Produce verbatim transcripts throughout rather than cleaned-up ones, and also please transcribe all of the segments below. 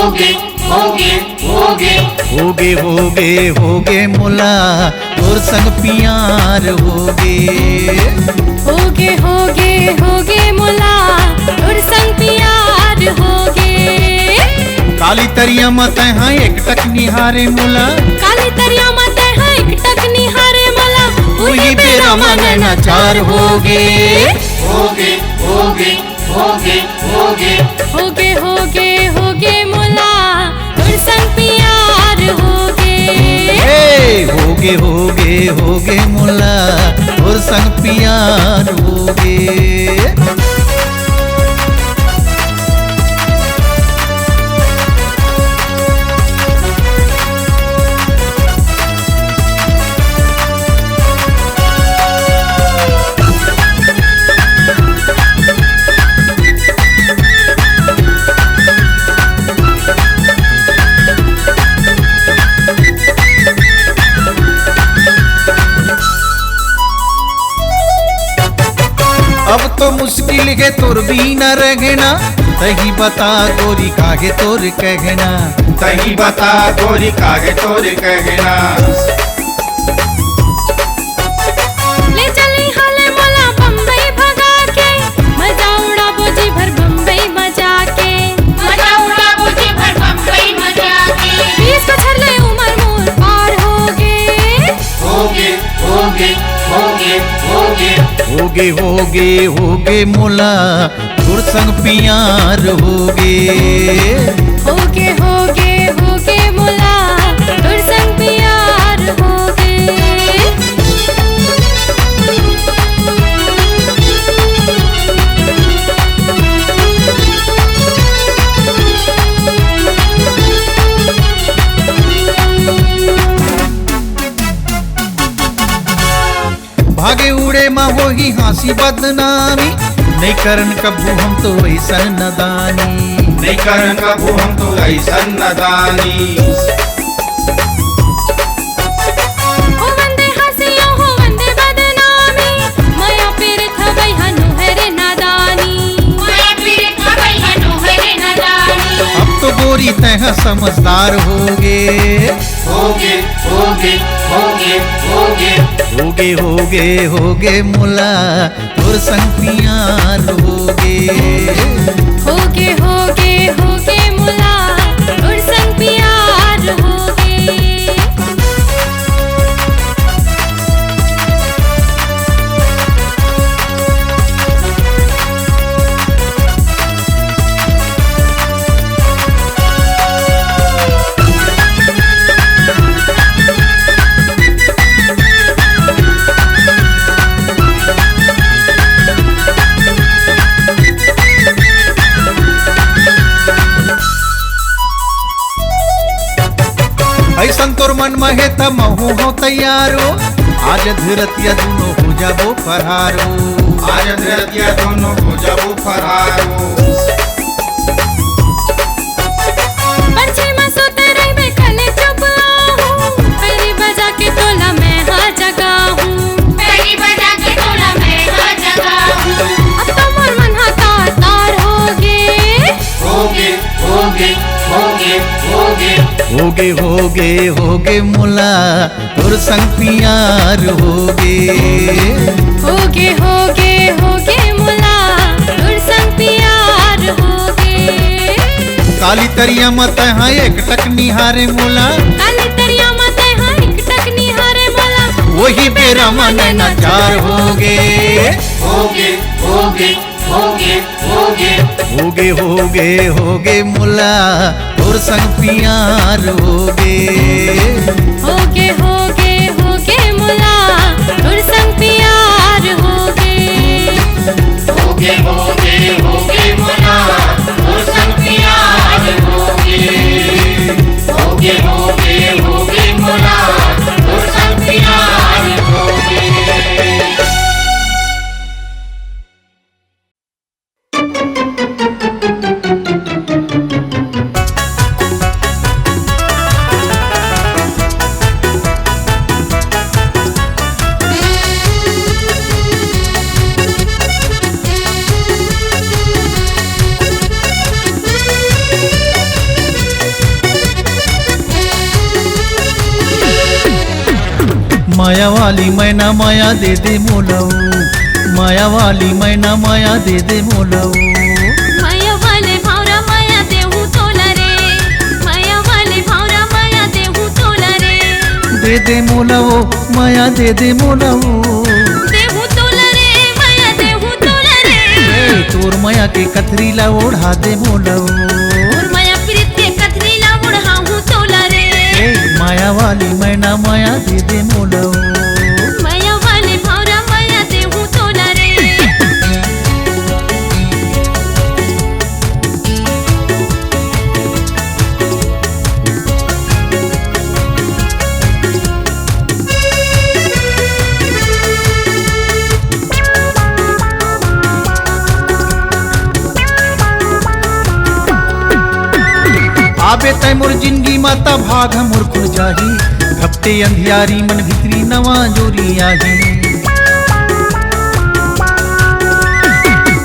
होगे, होगे, होगे। होगे, होगे, होगे मोला, तोर संग पियार होगे। होगे, होगे, होगे मोला, तोर संग पियार होगे। काली तरिया म तैहा एकटक निहारे मोला। काली तरिया म तैहा एकटक निहारे मोला। उही उही बेरा बेरा म म नैना चार होगे। होगे, होगे, होगे, होगे। होगे, होगे, होगे मोला, तोर संग पियार होगे। हे, होगे, होगे, होगे मोला, तोर संग पियार होगे। अब तो मुश्किल हे तोर बिना रहना, तही बता गोरी काहे तोर कहना। तही बता गोरी काहे तोर कहना। ले चली हाले मोला बम्बई भगा के, मजा उड़ाबो जी भर बम्बई मजा के। मजा उड़ाबो जी भर बम्बई मजा के। बीस बछर ले उमर मोर पार होगे। होगे, होगे, होगे, होगे। होगे, होगे, होगे मोला, तोर संग पियार होगे। होगे, होगे, होगे मोला, तोर संग पियार होगे। भागे उड़े म होही हाँसी बदनामी, नइ करन कभू हम तो अइसन नदानी। नइ करन कभू हम तो अइसन नदानी। हो वंदे हाँसी, हो वंदे बदनामी, मया पीरित हवै हनु हरे नदानी। मया पीरित हवै हनु हरे नदानी। अब तो गोरी तैहा समझदार होगे। होगे, होगे, होगे, होगे। होगे, होगे, होगे मोला, तोर संग पियार होगे। होगे, होगे, होगे मोला, तोर संग पियार होगे। अइसन तोर मन म हे त महूं हंव तैयार ओ। आज धरतिया दूनों हो जाबो फरार ओ। आज धरतिया दूनों हो जाबो फरार ओ। बरछी म सुते रहिबे कले चुप आहूं, पैरी बजा के तोला मैं हा जगाहूं। पैरी बजा के तोला मैं हा जगाहूं। अब तो मोर मन हा तार तार होगे। होगे, होगे, होगे, होगे। होगे, होगे, होगे मोला, तोर संग पियार होगे। होगे, होगे, होगे मोला, तोर संग पियार होगे। काली तरिया म तैहा एकटक निहारे मोला। काली तरिया म तैहा एकटक निहारे मोला। ओही बेरा म नैना चार होगे। होगे, होगे, होगे, होगे। होगे, होगे, होगे मोला, तोर संग पियार होगे। होगे, होगे, होगे मोला, तोर संग पियार होगे। होगे, होगे, होगे मोला, तोर संग पियार होगे। होगे, होगे, होगे मोला, तोर संग पियार होगे। मया वाली मैना मया दे दे मोला ओ, मया वाली मैना मया दे दे मोला ओ। मया वाले भौरा मया देहू तोला रे, मया वाले भौरा मया देहू तोला रे। दे दे मोला ओ, मया दे दे मोला ओ। देहू तोला रे, मया देहू तोला रे। ए, तोर मया के कथरी ला ओढ़ा दे मोला ओ। तोर मया प्रीत के कथरी ला ओढ़ाहू तोला रे। ए, मया वाली मैना मया दे दे मोला ओ। मया वाले भौरा मया देहू तोला रे। आबे तै मोर जिनगी मा त भाग ह मोर खुल जाही। घपटे अंधियारी मन भितरी नवा जोरी आही।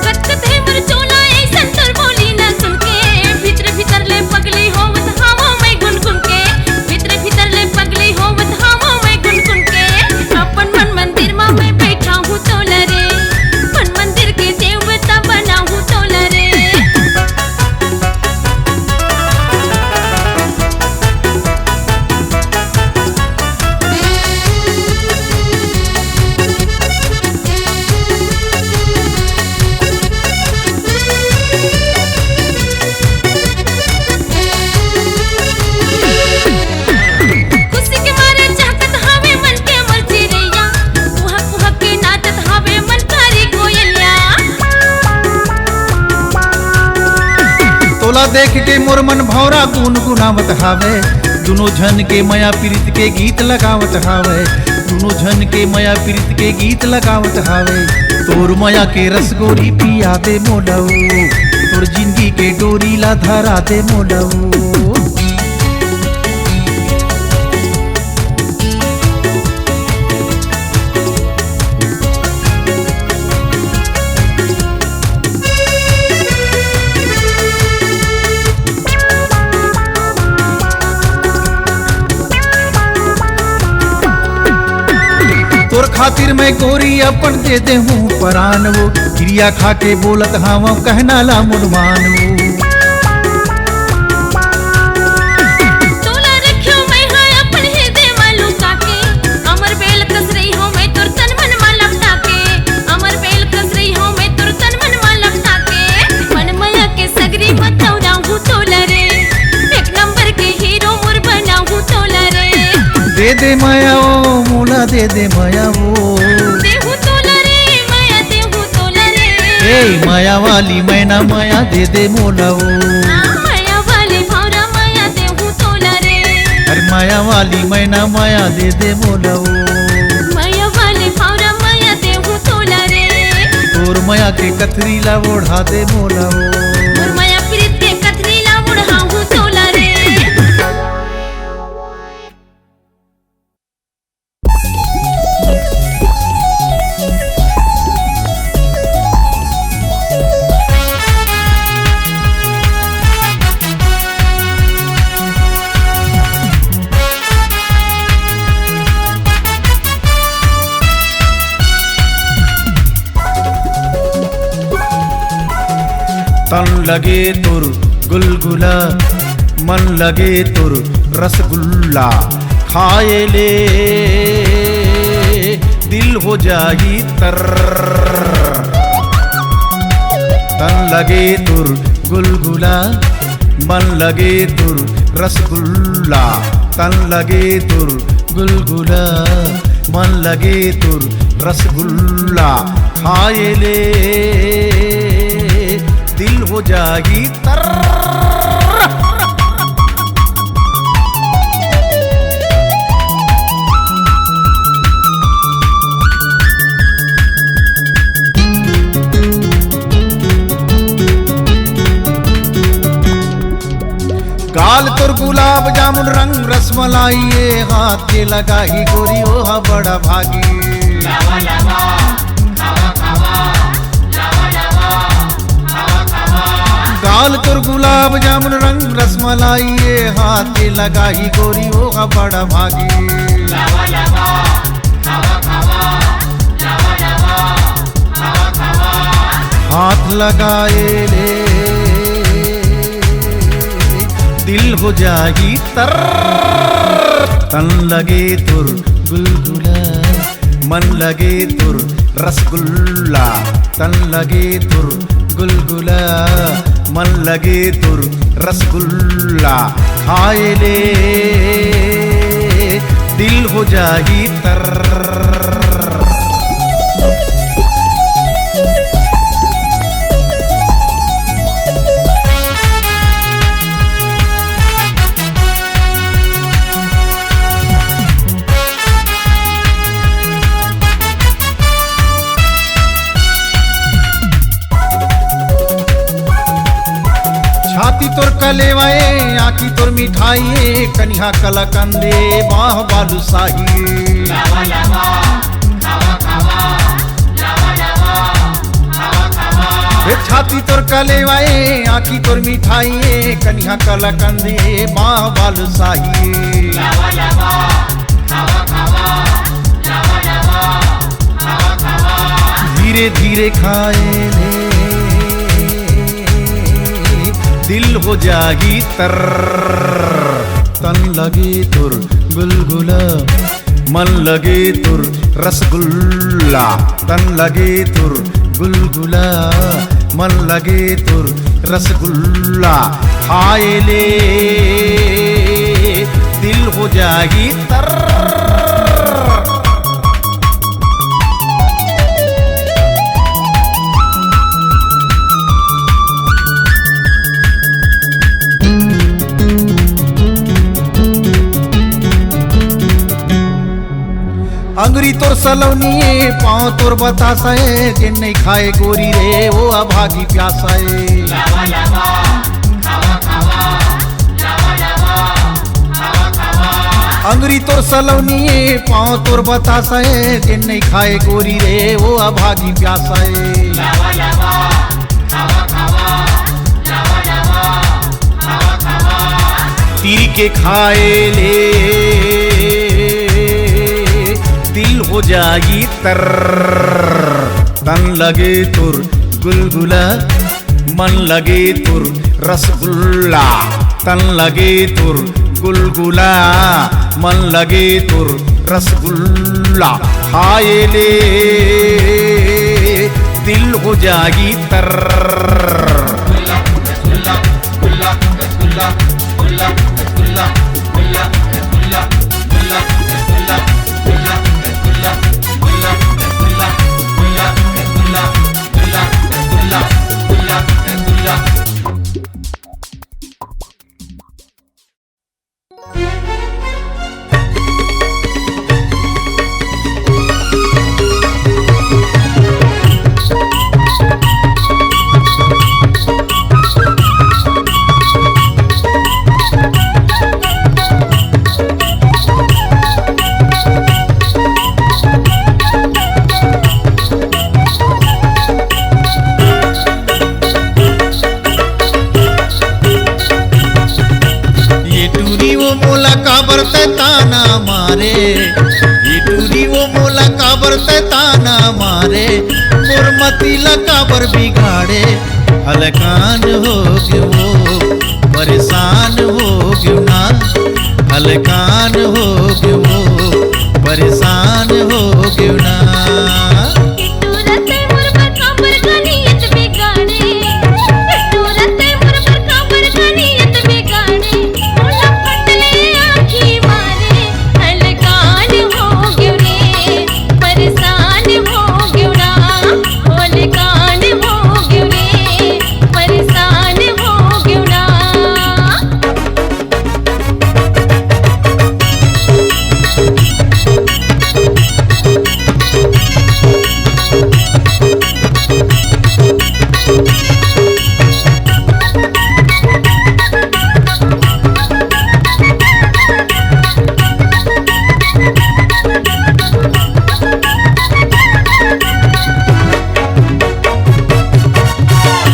कतकत हे मोर चोला अइसन तोर बोली न सुन के, भीतर भीतर ले पगली होवत हावों मैं गुनगुन के, भीतर भीतर ले पगली होवत हावों मैं गुनगुन के। अपन मन मंदिर मा मैं बैठाहूँ तोला रे, मन मंदिर के देवता बनाहूँ तोला रे। खुशी के मारे चहकत हावे मन के मोर चिरैया, कुहक कुहक के नाचत हावे मन कारी कोयलिया। तोला देख के मोर मन भौरा गुनगुनावत हावे, दुनो झन के मया प्रीत के गीत लगावत हावे, दुनो झन के मया प्रीत के गीत लगावत हावे। तोर मया के रसगोरी पिया दे मोला ओ, तोर जिनगी के डोरी ला धरा दे मोला ओ। तोर खातिर मैं गोरी अपन दे देहूँ परान ओ, किरिया खा के बोलत हावं कहना ला मोर मान ओ। तोला रख्यों मैं हा अपन हृदय मा लुका के, अमर बेल कस रहिहों मैं तोर तन मन मा लपटा के, अमर बेल कस रहिहों मैं तोर तन मन मा लपटा के। मन मया के सगरी मा तौराहूँ तोला रे, एक नंबर के हीरो मोर बनाहूँ तोला रे। दे दे मया ओ मोला, दे दे मया ओ। देहूँ तोला रे, मया देहूँ तोला रे। ए मया वाली मैना मया दे दे मोला ओ। हाँ, मया वाले भौरा मया देहूँ तोला रे। अरे मया वाली मैना मया दे दे मोला ओ। मया वाले भौरा मया देहूँ तोला रे। तोर मया के कथरी ला ओढ़ा दे मोला ओ। मोर मया प्रीत के कथरी ला ओढ़ाहूँ तोला रे। तन लगे तोर गुलगुला, मन लगे तोर रसगुल्ला, खाए ले दिल हो जाही तर। तन लगे तोर गुलगुला, मन लगे तोर रसगुल्ला, तन लगे तोर गुलगुला, मन लगे तोर रसगुल्ला, खाए ले दिल हो जाही तर। गाल तोर गुलाब जामुन रंग रसमलाई, ए हाथ के लगाही गोरी ओहा बड़ा भागी। लावा, लावा, खावा, खावा, लावा, लावा, खावा, खावा। गाल तोर गुलाब जामुन रंग रसमलाई, ए हाथ के लगाही गोरी ओहा बड़ा भागी। लावा, लावा, हाथ लगाए ले दिल हो जाही तर। तन लगे तोर गुलगुला, मन लगे तोर रसगुल्ला। तन लगे तोर गुलगुला, मन लगे तोर रसगुल्ला। खाए ले दिल हो जाही तर। छाती तोर कलेवा ए, आँखी तोर मिठाई ए, कनिहा कलाकंद ए, बाह बालूशाही ए। ए छाती तोर कलेवा ए, आँखी तोर मिठाई ए, कनिहा कलाकंद ए, बाह बालूशाही ए। धीरे धीरे खाए ले दिल हो जाही तर। तन लगे तोर गुलगुला, मन लगे तोर रसगुल्ला। तन लगे तोर गुलगुला, मन लगे तोर रसगुल्ला। खाए ले दिल हो जाही तर। अंगुरी तोर सलौनी ए, पाँव तोर बतासा ए, जेन नइ खाए गोरी रे, ओ अभागी प्यासा ए। अंगुरी तोर सलौनी ए, पाँव तोर बतासा ए, जेन नइ खाए गोरी रे, ओ अभागी प्यासा ए। तीर के खाए ले दिल हो जाही तर। तन लगे तोर गुलगुला, मन लगे तोर रसगुल्ला। तन लगे तोर गुलगुला, मन लगे तोर रसगुल्ला। खाए ले दिल हो जाही तर। ये टूरी वो मोला काबर तैं ताना मारे, ये टूरी वो मोला काबर तैं ताना मारे, मोर मती ला काबर बिगाड़े। हलकान हो गयो वो, परेशान हो गयो ना, हलकान हो गयो वो, परेशान हो गयो ना।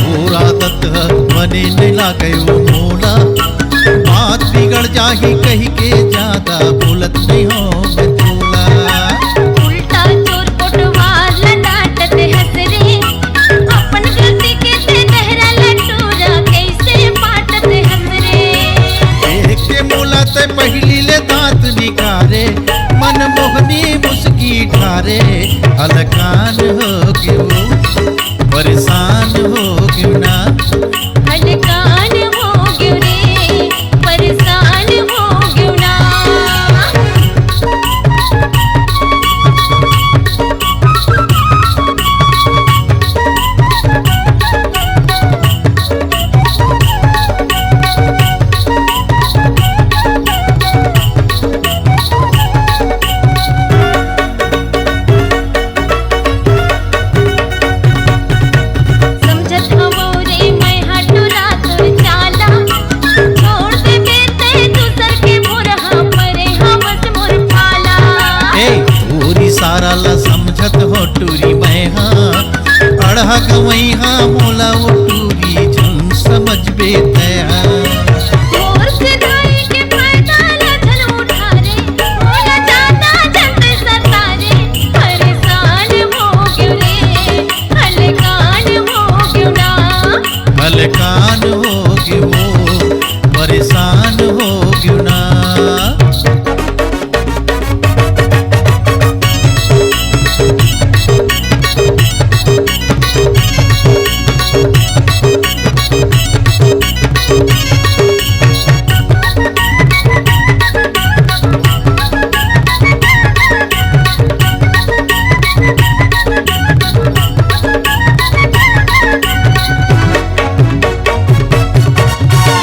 मोर आदत ह बने नइ लागय ओ मोला, बात बिगड़ जाही कहिके जादा बोलत नइ हों मैं तोला। उल्टा चोर कोटवार ल डांटत हस रे, अपन घर हलकान हो गयो, परेशान हो गयो ना। हलकान हो गयो रे, परेशान हो गयो ना। समझत हवो रे मैं हा टुरा तोर चाला, छोड़ देबे ते दूसर के मोर हा परे हवस मोर पाला। ए, तोर इशारा ला समझत हो टुरी मैं हा, अड़हा गवई हा मोला वो टुरी झन समझबे तै हा। मोर सिधाई के फायदा ला झन उठा रे, मोला जादा झन तै सता रे, परेशान हो गयो रे। हलकान हो गयो ना। हलकान हो गयो, परेशान हो गयो ना।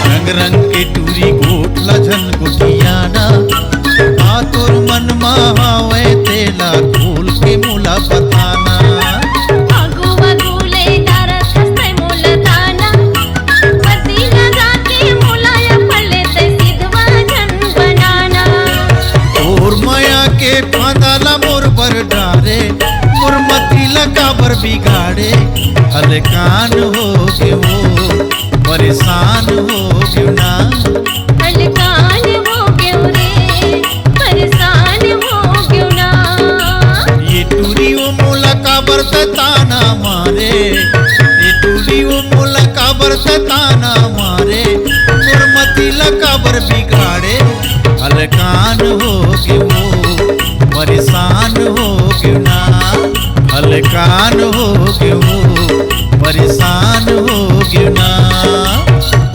रंग रंग के टूरी गोठ ला झन गोठियाना, का तोर मन मा हावय तेला खोल के मोला बताना। आगू आगू ले डारत हस तै मोला ताना, पति लगा के मोला या पले तै सिधवा झन बनाना। तोर मया के फांदा ला मोर बर डारे, मोर मति ला काबर बिगाड़े। हलकान हो गयो, परेशान हो गयो ना। हलकान हो गयो रे, परेशान हो गयो ना। ये टूरी वो मोला काबर ताना मारे, ये टूरी वो मोला काबर ताना मारे, मोर मति ला काबर बिगाड़े। हलकान हो गयो, परेशान हो गयो ना। हलकान हो गयो, परेशान हो गयो ना।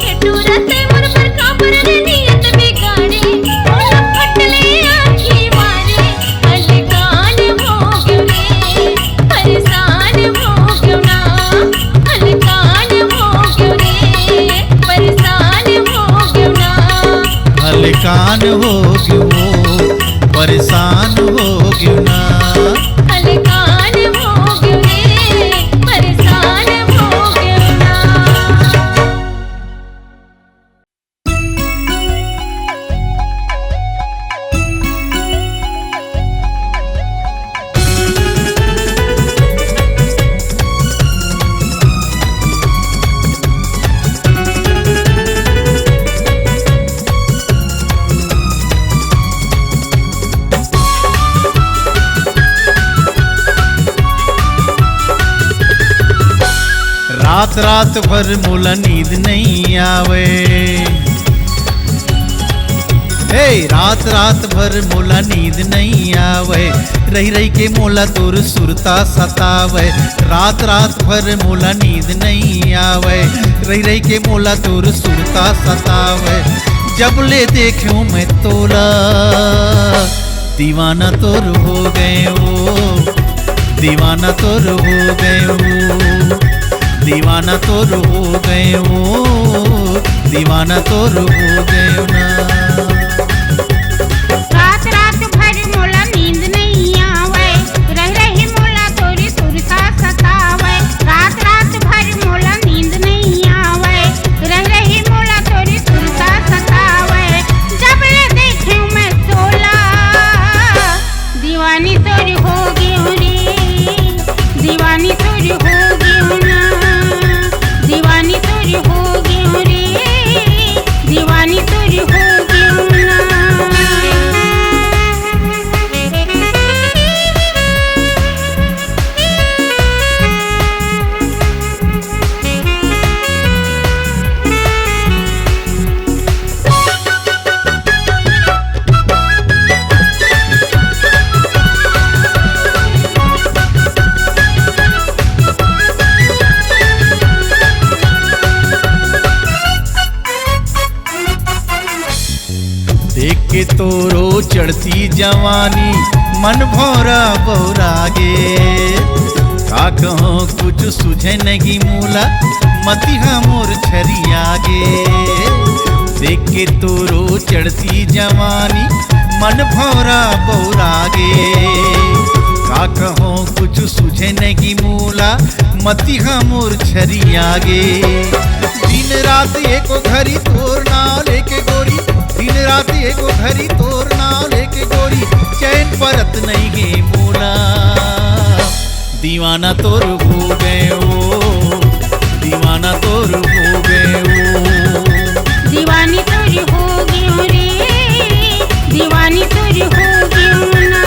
ए टूरा तै मोर बर काबर रे नियत बिगाड़े, मोला फटले आँखी मारे। हलकान हो गयो रे, परेशान हो गयो ना। हलकान हो गयो रे, परेशान हो गयो ना। हलकान हो गयो, परेशान हो गयो ना। हलकान हो गयो रे, परेशान हो गयो ना। रात रात भर मोला नींद नइ आवय। हे, रात रात भर मोला नींद नइ आवय। रहि रहि के मोला तोर सुरता सतावय। रात रात भर मोला नींद नइ आवय। रहि रहि के मोला तोर सुरता सतावय। जब ले देखेंव मैं तोला, दीवाना तोर हो गएंव, दीवाना तोर हो गएंव, दीवाना तोर हो गएंव, दीवाना तोर हो गएंव ना। रात रात भर मोला नींद नइ आवय, रहि रहि मोला तोर सुरता सतावय। रात रात भर मोला नींद नइ आवय, रहि रहि मोला तोर सुरता सतावय। जब ले देखेंव मैं तोला, दीवानी तोर हो गेंव रे, दीवानी तोर हो गेंव ना, दीवानी तोर हो गेंव रे, दीवानी तोर हो गेंव ना। एके तोरो चढ़ती जवानी, मन भौरा बौरा गे। का कहूँ कुछ सुझे नहीं मोला, मतिहा मोर छरिया गे। देख के तोरो चढ़ती जवानी, मन भौरा बौरा गे। का कहूँ कुछ सुझे नहीं मोला, मतिहा मोर छरिया गे। दिन रात एको घरी तोर नाव लेके गोरी, दिन रात एको घरी तोर नाव लेके गोरी, चैन परत नहीं गे मोला। दीवाना तोर हो गए ओ, दीवाना तोर हो गए ओ। दीवानी तोर हो गयो रे, दीवानी तोर हो गयो ना।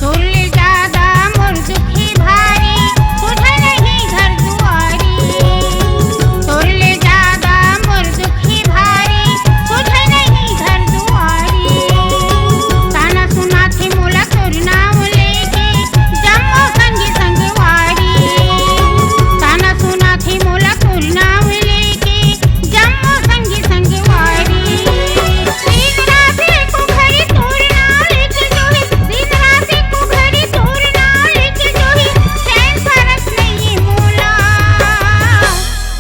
तोर ले जादा मोर दुखी भारी, सुझे नहीं घर दुआरी। तोर ले जादा मोर दुखी भारी, सुझे नहीं घर दुआरी। ताना सुनाथे मोला तोर नाम लेके, जम्मो संगी संगवारी। ताना सुनाथे मोला तोर नाम लेके, जम्मो संगी संगवारी। दिन रात एको घरी तोर नाम लेके जोही, दिन रात एको घरी तोर नाम लेके जोही, चैन परत नहीं मोला।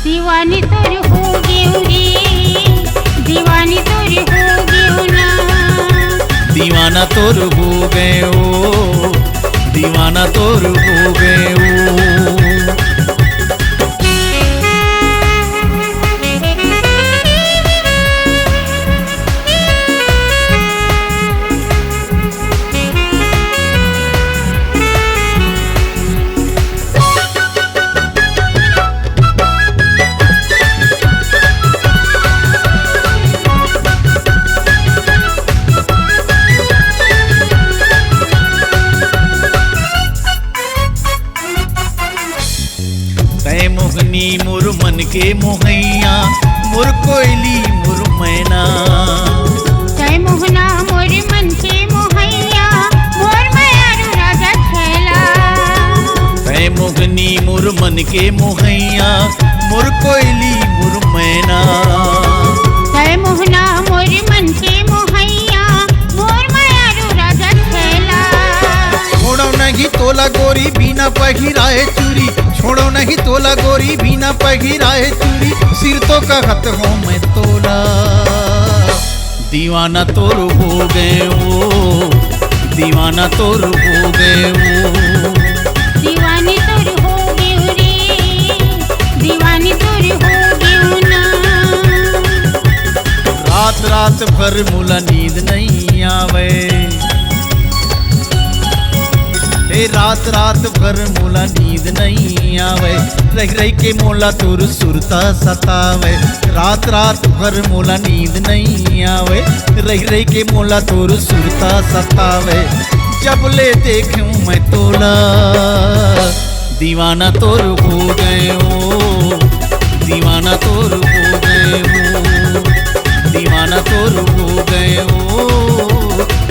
दीवानी तोर हो गेव रे, दीवानी तोर हो गेव ना। दीवाना तोर हो गए ओ, दीवाना तोर हो गए ओ। तै मोहनी मोर मन के मोहैया, मोर कोयली मोर मैना। तै मोहना मोर मन के मोहैया, मोर मयारू राजा छैला। तै मोहनी मोर मन के मोहैया, मोर कोयली मोर मैना। तै मोहना मोर मन के मोहैया, मोर मयारू राजा छैला। छोड़ो नहीं तोला गोरी बिना पहिराए चूरी, छोड़ो नहीं तोला गोरी बिना पहिराए चूरी, सिर तो कहत हो मैं तोला। दीवाना तोर हो गए ओ, दीवाना तोर हो गए ओ। दीवानी तोर हो गेव रे, दीवानी तोर हो गेव ना। रात रात भर मोला नींद नहीं आवे, हे रात रात भर मोला नींद नहीं आवे। रह रह के मोला तोर सुरता सतावे, रात रात भर मोला नींद नहीं आवे। रह रह के मोला तोर सुरता सतावे, जब ले देखूं मैं तोला। दीवाना तोर हो गए ओ, दीवाना तोर हो गए ओ, दीवाना तोर हो गए ओ,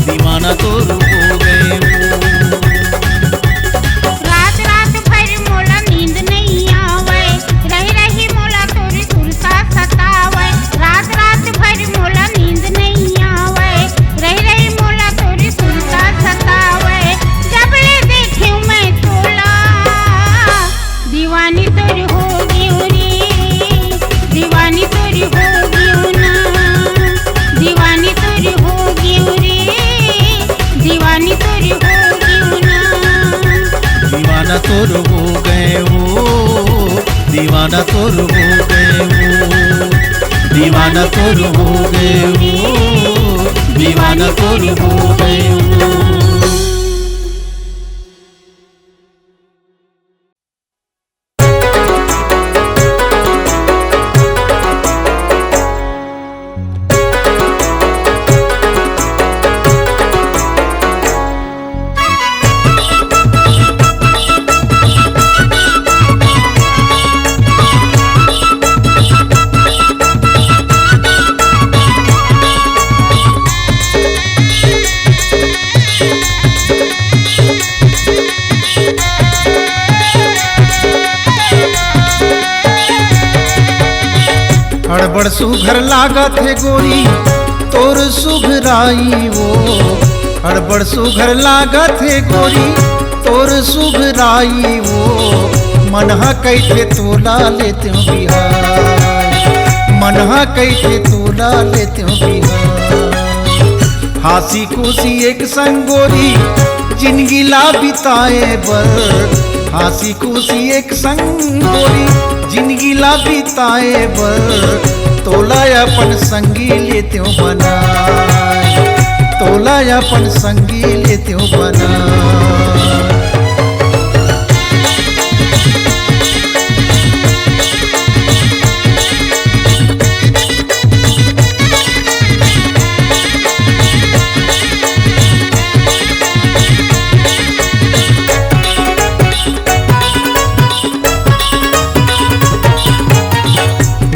दीवाना तोर हो गए ओ। रात रात भर मोला नींद नहीं आवे, रह रही मोला तोर सुरता सतावे। रात रात भर मोला नींद नहीं आवे, रह रही मोला तोर सुरता सतावे। जब ले देखूं मैं तोला, दीवानी तोर हो गेव रे, दीवानी तोर हो गेव ना। दीवानी तोर हो गेव रे, दीवानी तोर हो गेव ना। दीवाना तोर हो गए ओ, दीवाना तोर हो गए ओ। दीवाना तोर हो गए ओ, दीवाना तोर हो गए ओ। अड़बड़ सुघर लागत हे गोरी तोर सुघराई वो, अड़बड़ सुघर लागत हे गोरी तोर सुघराई वो। मन ह कहिथे तोला लेतेंव बिहाव, मन ह कहिथे तोला लेतेंव बिहाव। हाँसी खुशी एक संग गोरी जिनगी ला बिताए बर, हाँसी खुशी एक संग गोरी जिनगी ला बिताए बर, तोला अपन संगी लेतेंव बनाय, तोला अपन संगी लेतेंव बनाय।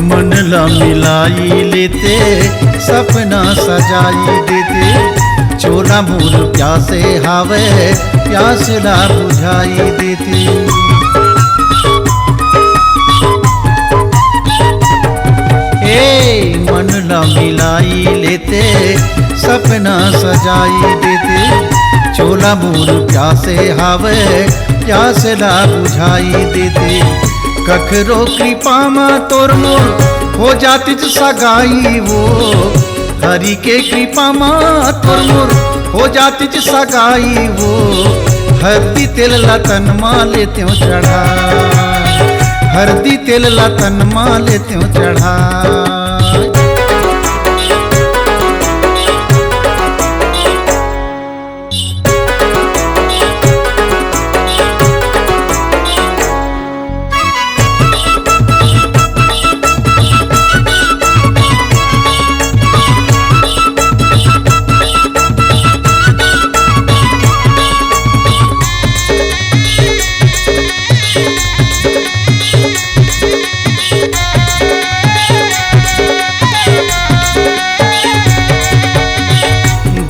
मन ला मिलाई लेते, सपना सजाई देते, चोला मोर प्यासे हावय, प्यास ला बुझाई देते। ए मन ला मिलाई लेते, सपना सजाई देते, चोला मोर प्यासे हावय, प्यास ला बुझाई देते। कखरो कृपा म तोर मोर हो जातिच सगाई वो, हरि के कृपा म तोर मोर हो जातिच सगाई वो। हरदी तेल ला तन म लेतेंव चढ़ाय, हरदी तेल ला तन म लेतेंव चढ़ाय।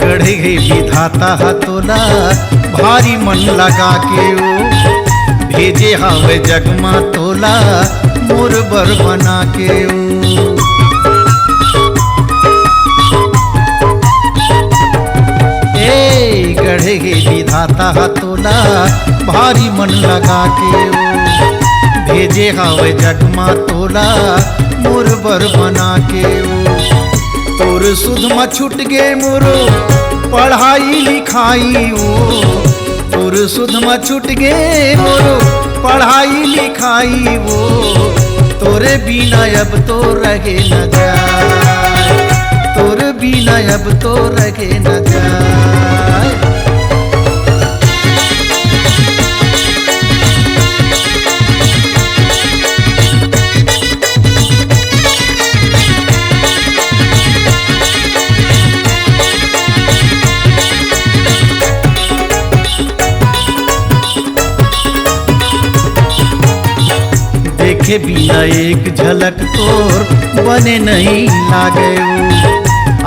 गढ़े हे विधाता ह तोला भारी मन लगा के ओ, भेजे हावय जग म तोला मोर बर बना के ओ। ए गढ़े हे विधाता ह तोला भारी मन लगा के ओ, भेजे हावय जग म तोला मोर बर बना के ओ। तोर सुध म छूट गे मोरो पढ़ाई लिखाई ओ, तोर सुध म छूट गे मोरो पढ़ाई लिखाई ओ। तोरे बिना अब तो रहे न जाय, तोरे बिना अब तो रहे न जाय। देखे बिना एक झलक तोर बने नहीं लागे ओ,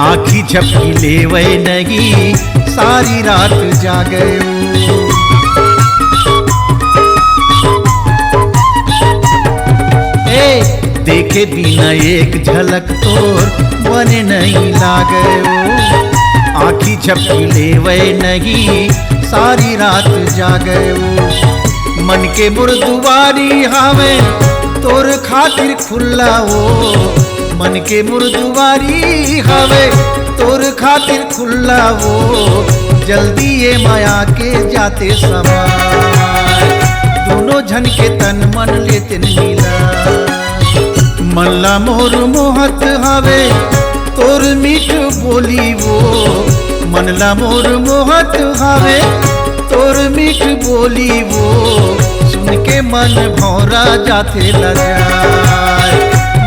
आँखी झपकी लेवे नहीं सारी रात जागे ओ। ए, देखे बिना एक झलक तोर बने नहीं लागे ओ, आँखी झपकी लेवे नहीं सारी रात जागे ओ। मन के मोर दुवारी हावे तोर खातिर खुल्ला ओ, मन के मोर दुवारी हावे तोर खातिर खुल्ला ओ। जल्दी ए मया के जाते समय दोनों झन के तन मन लेतेन मिला। मन ला मोर मोहत हावे तोर मीठ बोली ओ, मन ला मोर मोहत हावे तोर मीठ बोली ओ। सुन के मन भौरा जाथे लजाय,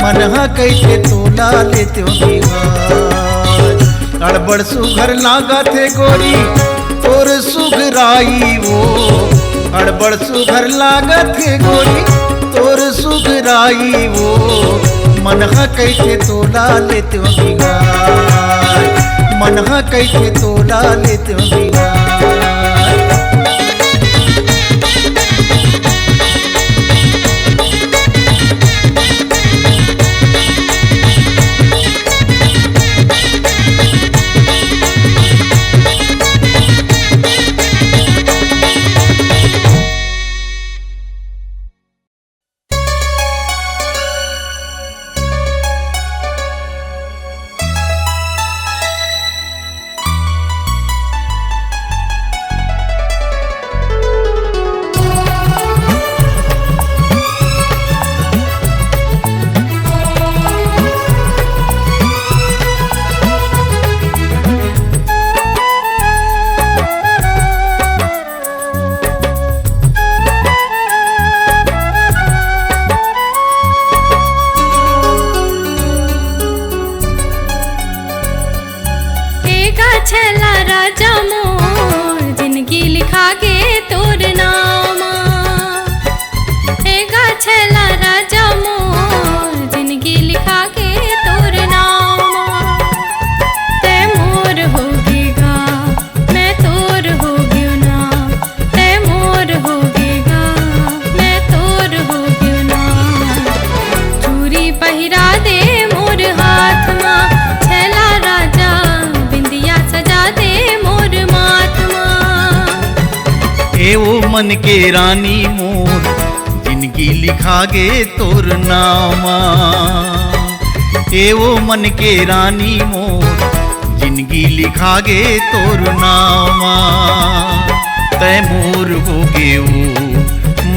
मन ह कहिथे तोला लेतेंव बिहाय। अड़बड़ सुघर लागत हे गोरी तोर सुघराई ओ, अड़बड़ सुघर लागत हे गोरी तोर सुघराई ओ। मन ह कहिथे तोला लेतेंव बिहाय, मन ह कहिथे तोला लेतेंव बिहाय। का छेला राजा मोर, जिनगी लिखा गे तोर नामा। ए गा छेला राजा मोर, जिनगी लिखा गे तोर नामा। तै मोर होगे गा, मैं तोर होगेंव ना। तै मोर होगे गा, मैं तोर होगेंव ना। चूरी पहिरा दे मोर हाथ मा, छेला राजा बिंदिया सजा दे मोर माथ मा। ए ओ मन के रानी मोर, जिनगी लिखा गे तोर नामा। ए ओ मन के रानी मोर, जिनगी लिखा गे तोर नामा। तै मोर होगेव,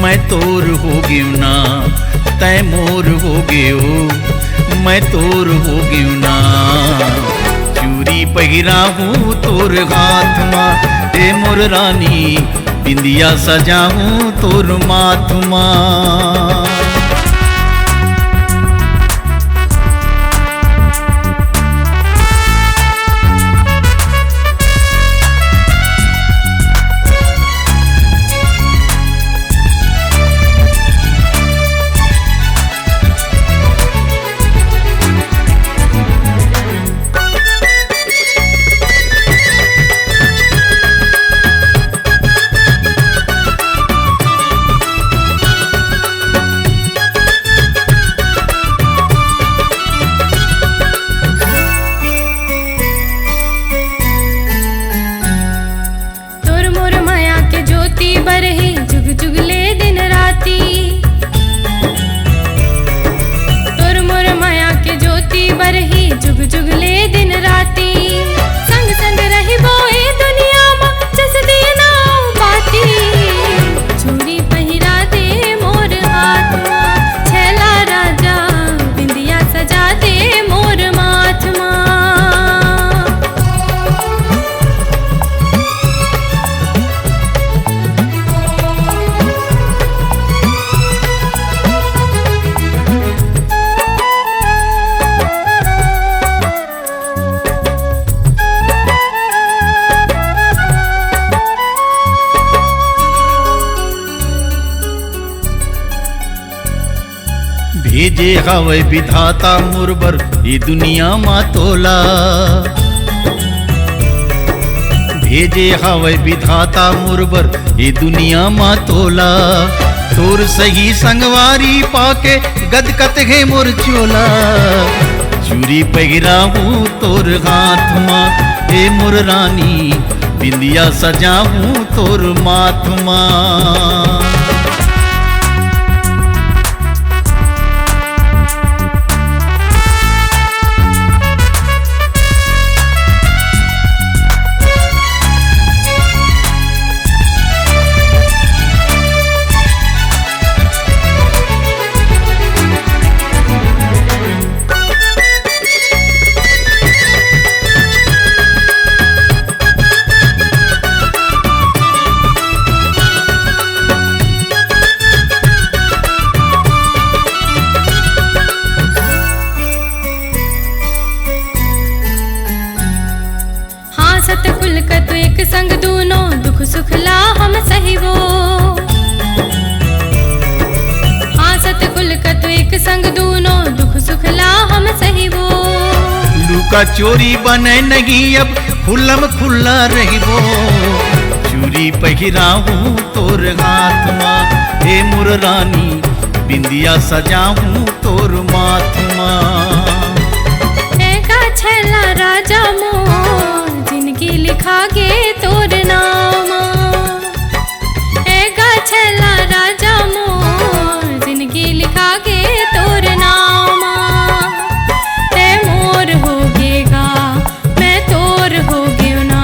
मैं तोर होगेंव ना। तै मोर होगेव, मैं तोर होगेंव ना। चूरी पहिराहूँ तोर हाथ मा, ए मोर रानी, बिंदिया सजाहूँ तोर माथ मा। तोर मोर मया के ज्योति बरही जुग जुग ले दिन राती। तोर मोर मया के ज्योति बरही जुग जुग ले दिन राती। संग संग रहिबो ए दुनिया मा जस दिन अउ बाती। चूरी पहिरा दे मोर हाथ मा, छेला राजा बिंदिया सजा दे मोर माथ मा। भेजे हवय विधाता मोर बर ए दुनिया मा तोला। भेजे हवय विधाता मोर बर ए दुनिया मा तोला। तोर सही संगवारी पाके गदकत हे मोर चोला। चूरी पहिराहूँ तोर हाथ मा, ए मोर रानी, बिंदिया सजाहूँ तोर माथ मा। हाँ, सतकुल कतु एक संग दूनो, दुख सुख ला हम सहिबो। हाँ, सतकुल कतु एक संग दूनो, दुख सुख ला हम सहिबो। लुका चोरी बने नहीं अब, खुल्लम खुल्ला रहिबो। चूरी पहिराहूँ तोर हाथ मा, हे मोर रानी, बिंदिया सजाहूँ तोर माथ मा। ए गा छेला राजा मोर, जिनगी लिखा गे तोर नामा। ए गा छेला राजा मोर, जिनगी लिखा गे तोर नामा। तै मोर होगे गा, मैं तोर होगेंव ना।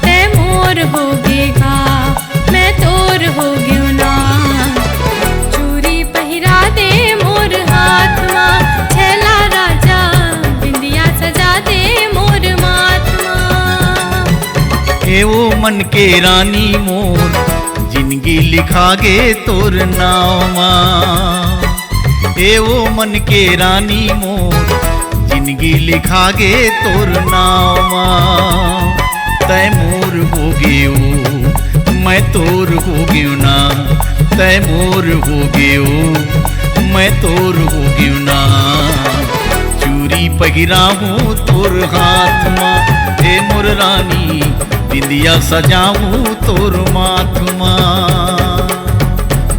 तै मोर होगे गा, मैं तोर होगेंव ना। चूरी पहिरा दे मोर हाथ मा, छेला राजा बिंदिया सजा दे मोर माथ मा। ए ओ मन के रानी मोर, जिनगी लिखा गे तोर नामा। ए ओ मन के रानी मोर, जिनगी लिखा गे तोर नामा। गेव, मैं तोर हो गेव ना, तै मोर हो गेव, मैं तोर हो गेव ना। चूरी पहिराहूँ तोर हाथ मा, हे मोर रानी, बिंदिया सजाहूँ तोर माथ मा।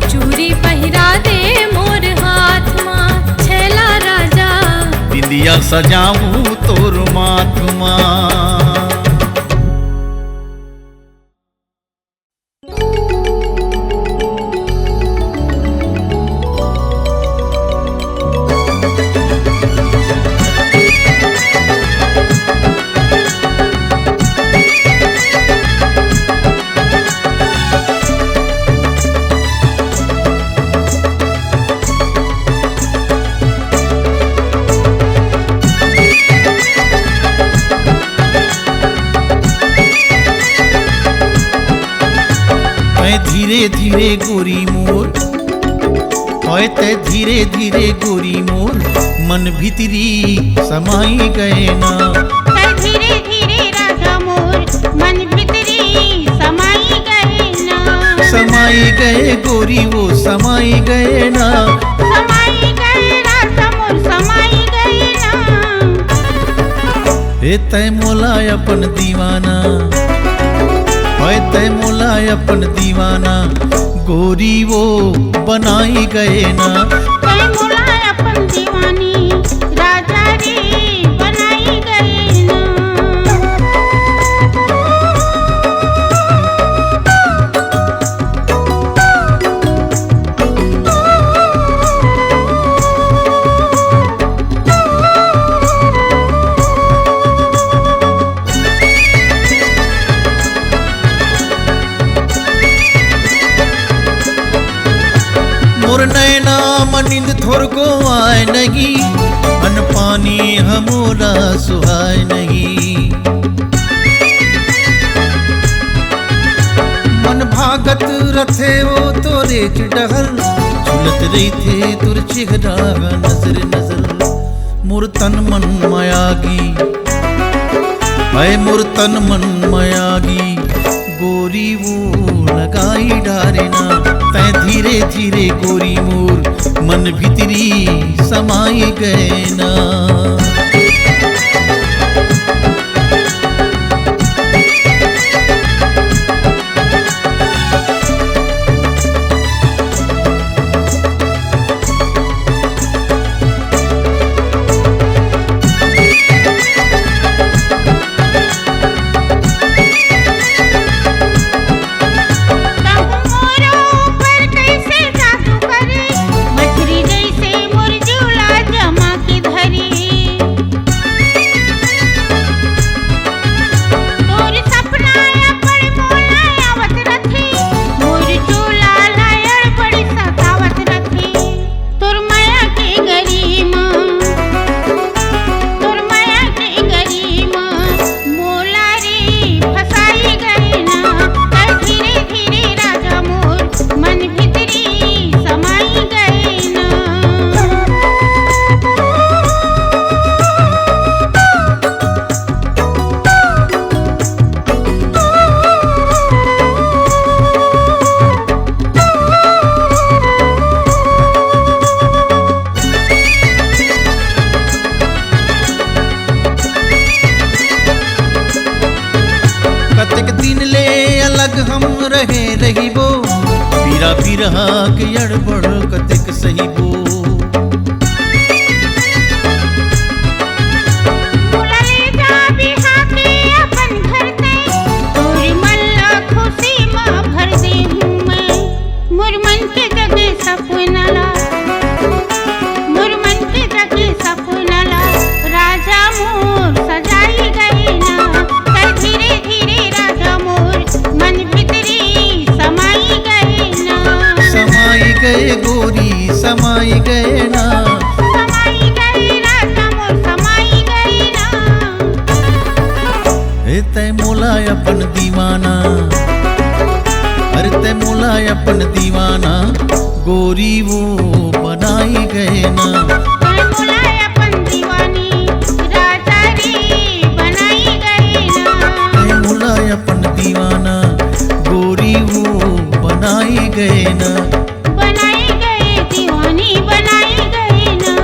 चूरी पहिरा दे मोर हाथ मा, छैला राजा। बिंदिया सजाहूँ तोर माथ मा। तै धीरे धीरे गोरी मोर, ओए तै धीरे धीरे गोरी मोर, मन भीतरी समाई गए ना। तै धीरे धीरे राजा मोर, मन भीतरी समाई गए ना। समाई गए गोरी वो समाई गए ना। समाई गए राजा मोर समाई गए ना। हे तै मोला अपन दीवाना, हे तै मोला अपन दीवाना, गोरी वो बनाई गए ना। तै मोला अपन दीवानी, राजा रे बनाई गए ना। मोर नैना म नींद थोरको आय नहीं, अन पानी ह मोला सुहाय नहीं। मन भागत रथे वो तोरे डहर, झुलत रहिथे तोर चेहरा नजर नजर। मोर तन मन म आगी, हाय मोर तन मन म आगी, गोरी वो लगाई डारे ना। तै धीरे धीरे गोरी मोर मन भीतरी समाई गए ना। तहु मोर ऊपर कइसे जादू करे, मछरी जइसे मोर जिउला जमा के धरे। तोर सपना अब्बड़ मोला आवत रथे, मोर जिउला ला अब्बड़ सतावत रथे। तोर मया के गरिमा, तोर मया के गरिमा, मोला रे फसाई गए ना। तै धीरे धीरे राजा मोर मन भीतरी समाई गए ना। कतेक दिन ले अलग हम रहे रहिबो, पीरा बिरहा के अड़बड़ कतेक सहिबो। मोला ले जा बिहा के अपन घर तै, तोर मन ला खुशी मा भर देहूँ मैं। मोर मन के जगे सपना ला, मोर मन के जगे सपना ला, राजा मोर सजाई गए ना। तै धीरे धीरे राजा मोर मन भीतरी समाई गए ना। समाई गए गोरी, समाई गए ना। समाई गए राजा मोर, समाई गए ना। हे तै मोला अपन दीवाना, अरे तै मोला अपन दीवाना, गोरी वो बनाई गए ना। तै मोला अपन दीवानी, राजा रे बनाई गए ना। तै मोला अपन दीवाना, गए ना, बनाई गए दीवानी, बनाई गए ना,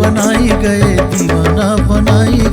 बनाई गए दीवाना, बनाई